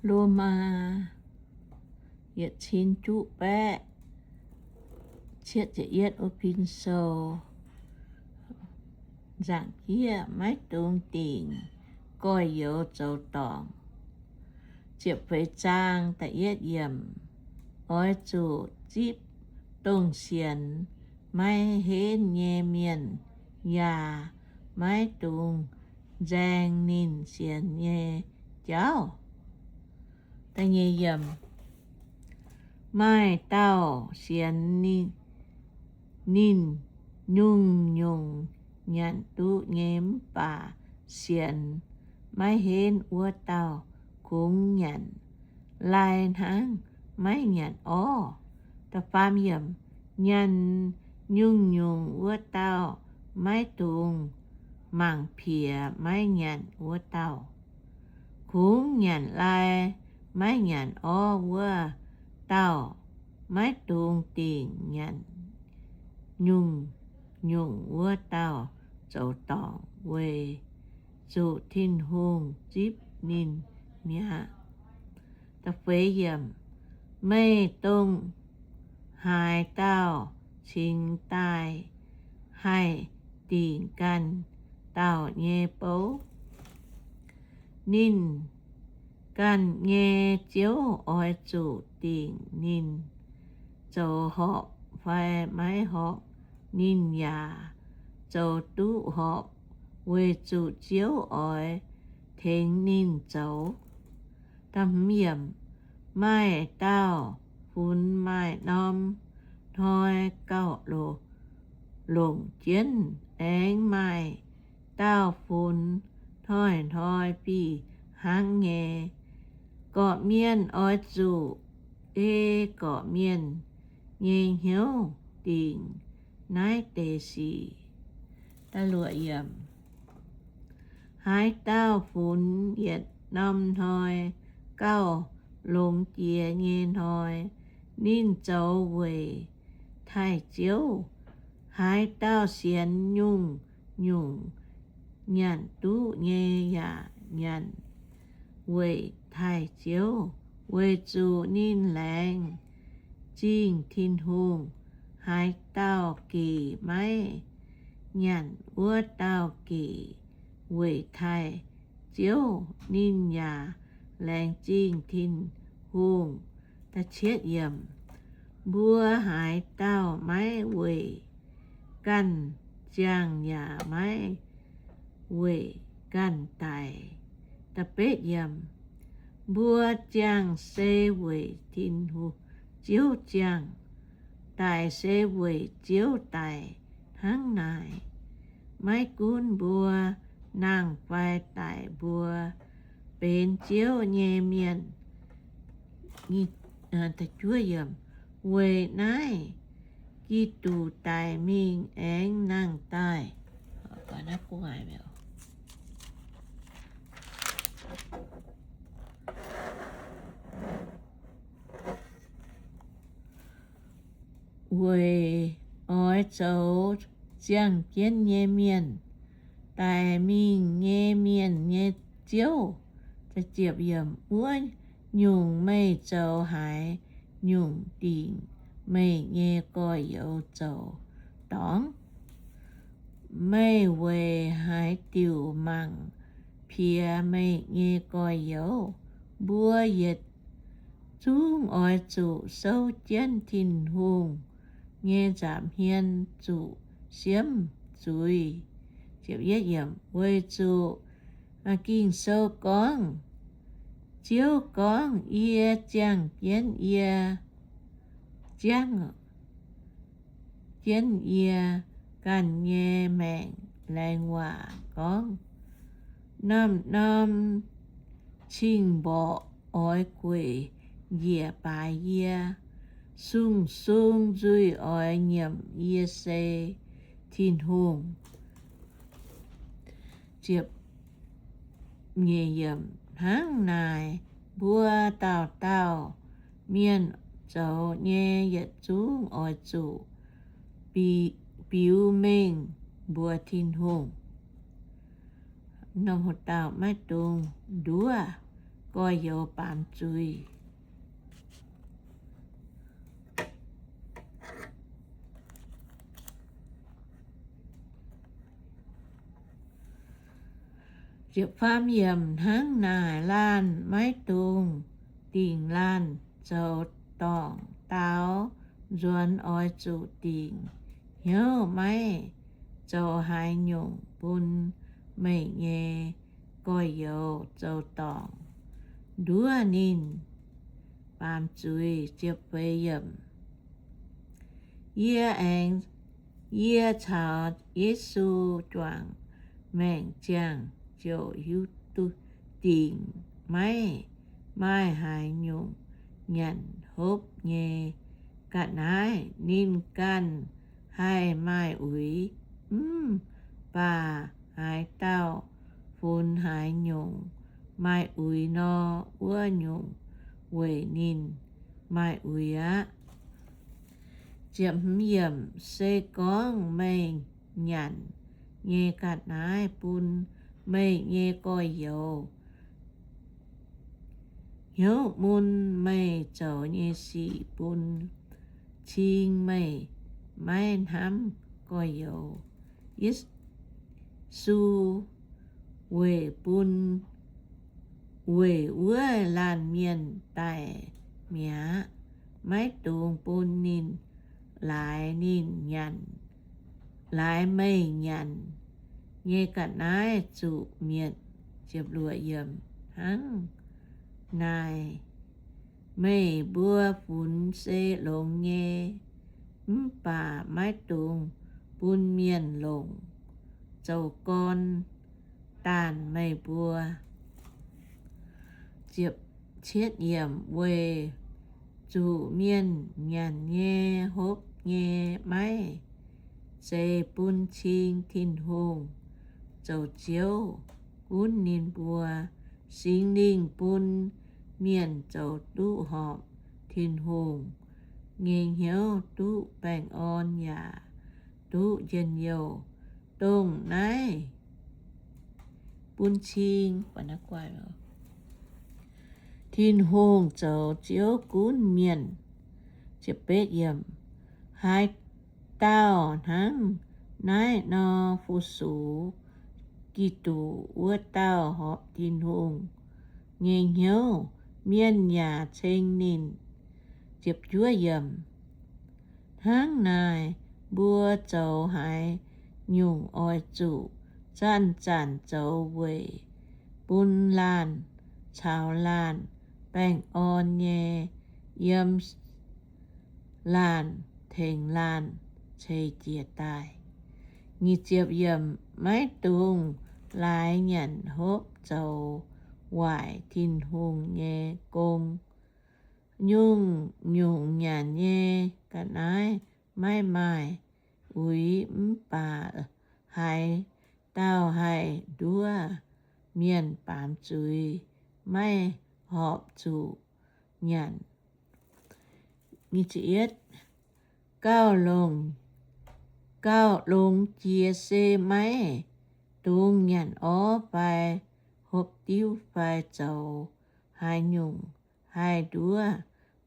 Lomaa yietc cin juqv baeqv cietv ziepc yietv wuov pin sou. Nzaangc-jieqv maiv dungx dingc gorx-youz zoux dorngc. Ziepc feix zaang da'yietv yiemc, oix zuqc zipv dongh sienx maiv henv nyei mienh, yaac maiv dungx nzaeng ninh sienx nyei jauv. Maaih dauh sienx ninh nyungc-nyungc nyanc duqv nyei, mv baac sienx maiv henv wuov dauh kungx nyanc lai hnangv maiv nyanc orv. Nyanc nyungc-nyungc wuov dauh maiv dungx mangc piex maiv nyanc wuov dauh. Kungx nyanc lai maiv nyanc orv wuov dauh maiv dungx dingc nyanc nyungc-nyungc wuov dauh zoux dorngc, weic zuqc Tin-Hungh zipv ninh mi'aqv. Meih dongh haaix dauh cingx daaih haih dingc ganh dauh nyei bouv? Ninh ganh nyei ziouv oix zuqc dingc ninh zoux horpc fai maiv horpc. Ninh yaac zoux duqv horpc, weic zuqc Ziouv oix tengx ninh zoux. Maaih dauh funx maaih norm hnoi gauh longc jienv, aengx maaih dauh funx hnoi-hnoi fih hnangv nyei. Gorqv-mienh oix zuqc ei gorqv-mienh nyei hnyouv dingc naaiv deix sic. Haaix dauh funx yietc norm hnoi gauh longx jiex nyei hnoi, ninh zoux weic taaih Ziouv. Haaix dauh sienx nyungc-nyungc nyanc duqv nyei yaac nyanc weic taaih Ziouv, weic zuqc ninh laengz zingh Tin-Hungh. Haaix dauh gec maiv nyanc wuov dauh gec weic taaih Ziouv, ninh yaac laengz zingh Tin-Hungh. Mbuo haaix dauh maiv weic ganh ziangh yaac maiv weic ganh daic. Mbuo ziangh se weic Tin-Hungh, Ziouv ziangh, daic se weic Ziouv daic hnangv naaic. Maiv gunv mbuo nangh fai daic, mbuo benx Ziouv nyei mienh. Weic naaiv, Giduc daic mingh aengx nangh daaih, weic oix zoux ziangh jienv nyei mienh, daic mingh nyei mienh nyei Ziouv. Wuov nyungc, meih zoux haaix nyungc dingc meih nyei gorx-youz zoux dorngc? Meih weic haaix diuc mangc piex meih nyei gorx-youz? Mbuo yietc zungv oix zuqc souv jienv Tin-Hungh nyei nza'hmien zuqc siemv zuiz. Weic zuqc Ging-Sou gorngv, Ziouv gorngv, Yie ziangh jienv yie, ziangh jienv yie ganh nyei maengc. Laengz waac gorngv, norm-norm cing-mborqc oix gueic njiec baaix yie, sung-sung nzuih oix nyiemc yie se Tin-Hungh. Hnangv naaic, mbuo dauh dauh mienh zoux nyei yietc zungv oix zuqc biux mengh mbuox Tin-Hungh. Maiv dungx nduov gorx-youz baamz zuiz. Hnangv naaic, laanh maiv dungx dingc laanh zoux dorngc daaux nzuonx, oix zuqc dingc hnyouv maiv zoux haaix nyungc bun meih nyei gorx-youz zoux dorngc, nduov ninh baamz zuiz. Yie aengx, yie caux Yesu juangc maengc ziangh ziouc hiuv duqv dingc maiv maaih haaix nyungc nyanc hopv nyei ga'naaiv. Ninh ganh haih maaih uix, mv baac haaix dauh funx haaix nyungc maaih uix nor, wuov nyungc weic ninh maaih uix aqv. Se gorngv meih nyanc nyei ga'naaiv bun meih nyei gorx-youz hnyouv mun meih zoux nyei sic bun cing meih, maiv hnamv gorx-youz. Yesu weic bun, weic wuov laanh mienh daic mi'aqv. Maiv dungx bun ninh laaix ninh nyanc, laaix meih nyanc nyei ga'naaiv zuqc mietc. Hnangv naaic, meih mbuo funx se longx nyei, mv baac maiv dungx bun mienh longc zoux gorn daanh meih mbuo. Weic zuqc mienh nyanc nyei hopv nyei maiv zeiz bun cing Tin-Hungh zoux Ziouv gunv ninh mbuo. Singx Lingh bun mienh zoux duqv horpc Tin-Hungh nyei hnyouv, duqv baengh orn yaac duqv njien-youh. Dongh naaiv bun cing Tin-Hungh zoux Ziouv gunv mienh. Haaix dauh hnangv naaiv nor fu-sux Giduc, wuov dauh horpc Tin-Hungh nyei hnyouv, mienh yaac ceng ninh. Hnangv naaic, mbuo zoux haaix nyungc oix zuqc zanc-zanc zoux weic bun laanh caux laanh baengh orn nyei, yiem laanh tengx laanh ceix jiez daaih. Maiv dungx laaix nyanc hopv zoux waaic Tin-Hungh nyei gong. Nyungc-nyungc nyanc nyei ga'naaiv maiv maaih uix, mv baac haaix dauh haih nduov mienh baamz zuiz maiv horpc zuqc nyanc. Gauh longx, gauh longx jiex se maiv dungx nyanc orv fai hopv diuv fai zoux haaix nyungc haih nduov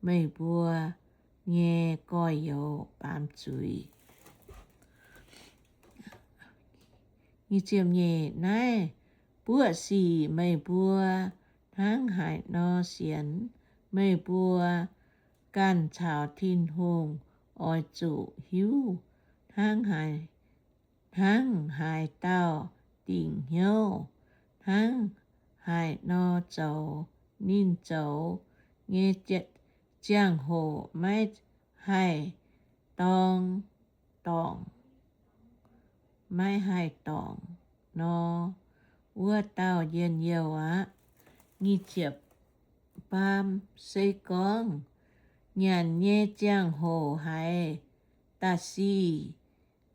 meih mbuo nyei gorx-youz baamz zuiz. Naaiv buoqv sic meih mbuo hnangv haaix nor sienx, meih mbuo ganh caux Tin-Hungh oix zuqc hiuv hnangv haaix, hnangv haaix dauh dingc hnyouv, hnangv haaix nor zoux. Ninh zoux nyei ziangh hoc maiv haih dorngc, dorngc, maiv haih dorngc nor, wuov dauh njien-youh aqv. Se gorngv nyanc nyei ziangh hoc haaix da'sic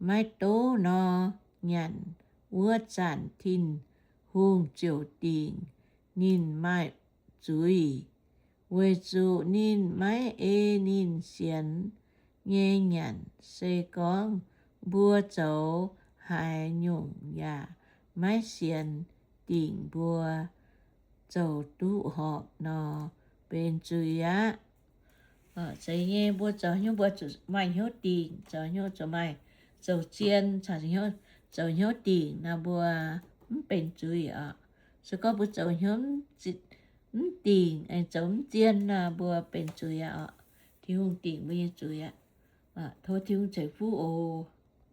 maiv douv nor, nyanc wuov zanc Tin-Hungh ziouc dingc ninh maaih zuiz, weic zuqc ninh maiv ei ninh sienx nyei nyanc. Se gorngv mbuo zoux haaix nyungc yaac maiv sienx dingc mbuo zoux duqv horpc nor, benx zuiz aqv. Zeiz nyei, mbuo zoux hnyouv mbuo zuqc maaih hnyouv dingc, zoux hnyouv zuqc maaih, zoux zien caux hnyouv, zoux hnyouv dingc nor mbuo mv benx zuiz oc. Se gorngv mbuo zoux hnyouv mv dingc, zoux mv zien nor mbuo benx zuiz aqv oc. Tin-Hungh dingc mbuo nyei zuiz aqv. Tov Tin-Hungh ceix fuqv oc.